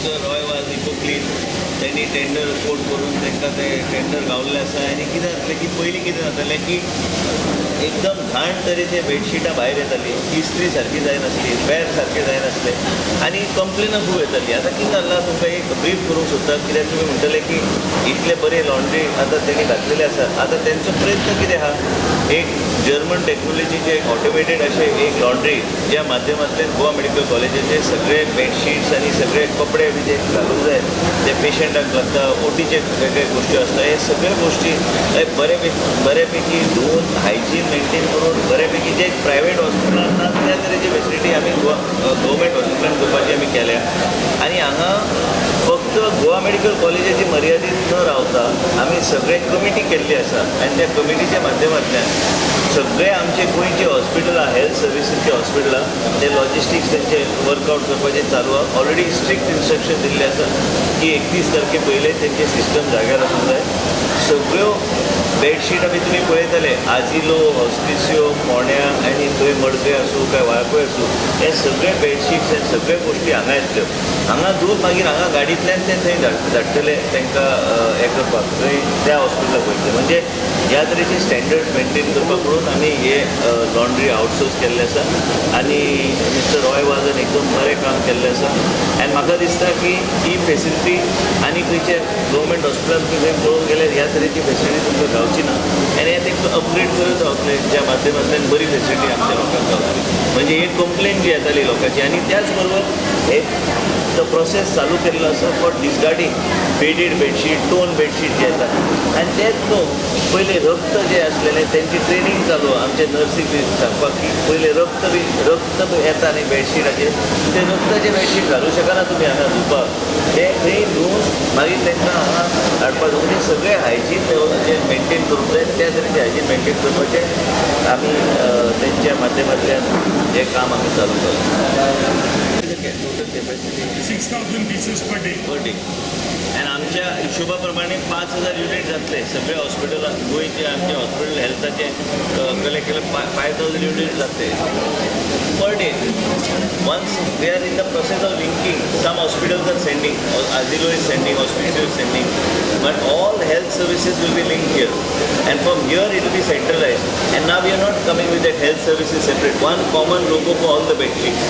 Mister Roy वाज eco clean. त्यांनी tender कोट करून तांकां ते टेंडर गावल्लें आसा. आनी कितें जातलें की पयलीं कितें जातालें की एकदम घाण तरेचे बेडशिटां भायर येतालीं, इस्त्री सारकी जायनासली, वेर सारकें जायनासलें आनी कंप्लेनां खूब येतालीं. आतां कितें जालां, तुमकां एक ब्रीफ करूंक सोदता, कित्याक तुमी म्हणटले की इतले बरे लॉन्ड्री आतां तेणी घातलेले आसा. आतां तेंचो प्रयत्न कितें आहा, एक जर्मन टॅक्नोलॉजीचे एक ऑटोमेटेड अशें एक लॉन्ड्री, ज्या माध्यमांतल्यान गोवा मेडिकल कॉलेजीचे सगळे बेडशीट्स आनी सगळे कपडे बी जे घालूंक जाय, जे पेशंटाक लागता, ओटीचे वेगळे गोश्टी आसता, हे सगळे गोश्टी हे बऱ्यापैकी धुवून, हायजीन मेंटेन करून, बऱ्यापैकी जे प्रायवेट हॉस्पिटलान ना त्या तरेची फेसिलिटी आमी गोवा गव्हर्मेंट हॉस्पिटलान करपाची आमी केल्या. आनी हांगा फक्त गोवा मेडिकल कॉलेजाची मर्यादीत न रावता आमी सगळे कमिटी केल्ली आसा आनी त्या कमिटीच्या माध्यमांतल्यान सगळे आमचे गोंयचे हॉस्पिटलां, हेल्थ सर्विसीसचे हॉस्पिटलां, ते लॉजिस्टिक्स तेंचे वर्कआउट करपाचें चालू आहा. ऑलरेडी स्ट्रिक्ट इन्स्ट्रक्शन दिल्लें आसा की 31 तारखे पयले तेंचे सिस्टम जाग्यार आसूंक जाय. सगळ्यो बेडशीट बी तुमी पळयतले, आजिलो, हॉस्पिसियो, फोंड्या आनी थंय मडकय आसूं काय वाळपय आसूं, हे सगळे बेडशीट्स हे सगळे गोश्टी हांगा येतल्यो. हांगा धुवन मागीर हांगा गाडींतल्यान ते थंय धाडटले तांकां हें करपाक, थंय त्या हॉस्पिटलाक वयतले. म्हणजे ह्या तरेची स्टँडर्ड मेंटेन करपाक म्हणून आमी हे लॉन्ड्री आउटसोर्स केल्लें आसा आनी मिस्टर रॉय वाजान एकदम बरें काम केल्लें आसा. आनी म्हाका दिसता की ही फेसिलिटी आनी खंयच्या गव्हर्मेंट हॉस्पिटलान तुमी खंय पळोवंक गेल्यार ह्या तरेची फेसिलिटी तुमकां गावची ना. आनी हें तांकां अपग्रेड करत रावतले, ज्या माध्यमांतल्यान बरी फेसिलिटी आमच्या लोकांक गावतली. म्हणजे एक कंप्लेन जी येताली लोकांची. आनी त्याच बरोबर एक तो प्रोसेस चालू केल्लो आसा for discarding faded bedsheet, torn bedsheet जे येता. आनी तेच न्हू, पयले रक्त जे आसलेलें तेंची ट्रेनींग चालू, आमचे नर्सीक बी सांगपाक की पयले रक्त बी, रक्त बी येता न्ही बेडशीटाचेर, ते रक्ताचे बेडशीट घालूं शकना तुमी हांगा धुवपाक. ते थंय धुवून मागीर तांकां हांगा हाडपाक. म्हणजे सगळें हायजीन जे मेंटेन करूंक जाय, त्या तरेचें हायजीन मेंटेन करपाचें आमी तेंच्या माध्यमांतल्यान हें काम आमी चालू केलां. Total capacity? 6,000 pieces per day. Per day. आनी आमच्या हिशोबा प्रमाणे 5,000 युनीट जातले सगळे हॉस्पिटलां गोंयचे. आमचे हॉस्पिटल हेल्थाचे कलेक्ट केले, 5,000 युनीट जातले per day. Once we are in the process of linking, some hospitals are sending, Azilo is sending, Hospicio is sending, but all health services will be linked here. And from here it will be centralized. And now we are not coming with that health services separate. One common logo for all the bed sheets.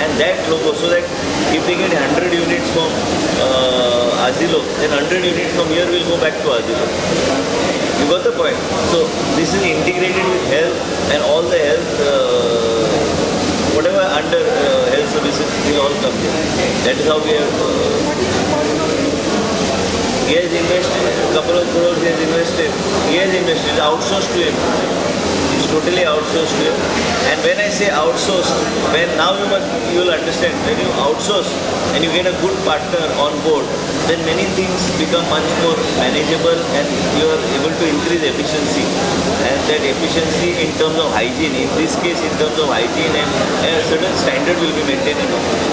And that logo, so that if they get 100 units from Azilo, then 100 units from here will go back to Azilo. You got the point? So this is integrated with health and all the health, whatever under health services will all come here. That is how we have. He has invested a couple of crores. He has invested. He has invested. Outsourced to him. It's totally outsourced to him. And when I say outsourced, when now you will understand, when you outsource and you get a good partner on board, then many things become much more manageable and you are able to increase efficiency. And that efficiency in terms of hygiene, in this case in terms of hygiene and a certain standard will be maintained in hospital.